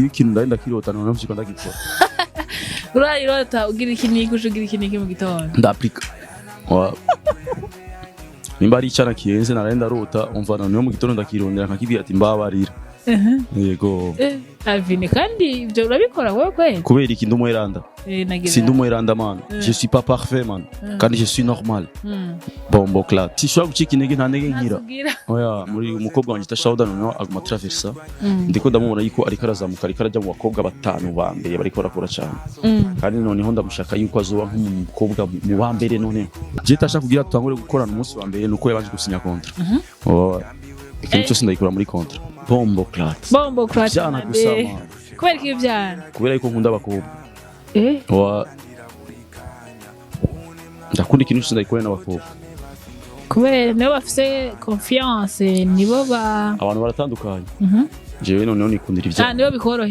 Iyo ikintu ndari ndakirota, noneho mvyuka ndagikora. Urayirota ugira iki niki, uca ugira iki niki mu gitondo? Ndaplika. Nimba ari icana kirenze naraye ndarota, umva, noneho mu gitondo ndakirondera, nkakibwira ati: "Mbabarira." Yego. Alvin, kandi ibyo urabikora wowe kweli? Kubera iki? Ndi umweranda? Nagira Si ndi umweranda, man. Je suis pas parfait, man, kandi je suis normal. Bomboclaat, sishobora gucika intege, nta ntege nkira. Ntazubwira. Oya, muri umukobwa wanje Tashauda, noneho aguma traversa, ndiko ndamubona yuko ariko arazamuka, ariko arajya mu bakobwa batanu ba mbere bariko barakora cyane. Kandi noneho ndamushaka yuko azoba nk'umukobwa mu ba mbere. Noneho je Tasha, kugira tutangure gukorana, umunsi wa mbere nuko yabanje gusinya contrat. Oh, ikintu cyose ndayikura muri contrat. Bomboclaat. Bomboclaat. Vyana gusa, man. Kubera ko ivyana? Kubera yuko nkunda abakobwa. Wa, ndakunda ikintu cyose ndayikora n'abakobwa. Kubera nibo bafise confiance, nibo ba Abantu baratandukanye. Jewe noneho nikundira Ah, ivyana. nibo bikorohera.